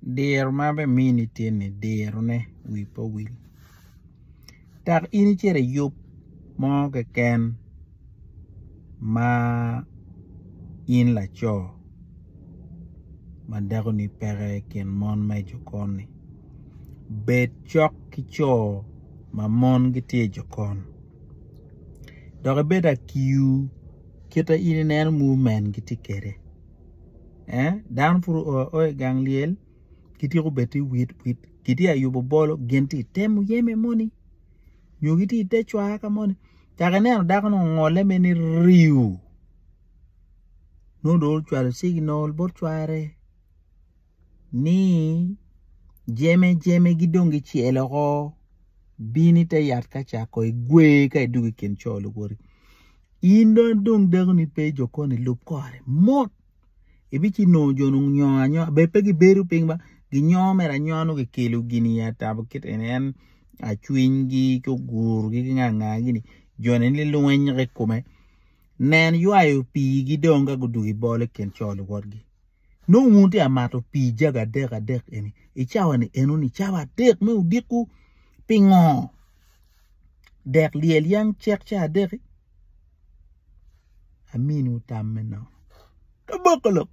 Diro ma abimini tin-ni dirone wi pe owil dok in icito iyub mo keken ma in laco ma dakoni peke i kin mon ma i jokon-ni bed cok ki co ma mon gitye i jokon dok ibed akiu kit ma in ineno movement gitye kwede. Dano pud oo aoa i gang lyel gityeko bedo gitye ka yubo bolo gin tye i te muyeme moni nyo gitye i te cwara ka moni cak ineno dako ni ongole mere ni riu nongo dong ocwalo cignal bot cware ni jeme jeme gi dong gicelo oko bin ite yat ka ca ko igwe ka idwogo i kin co luwoti. In dong dakoni pe i jokoni lub kore mot ibici nongo jo ni onyongo anyoga bed pe gibedo piny ba ginyongo mere anyonga nongo gikelo gini i atabo kit eni en acwinygi ki ogurugi ki nga nga gini joni ni lweny kikome nen ywayo piigi dong ka gudwogo i bol i kin co luwotgi nongo wun wutye ka mato pii jagi adek adek eni i cawa ni enoni cawa adek me odiko pingo? Dek lyel yang cek ca adeki aminiwu tam me nono. Kaboko lok.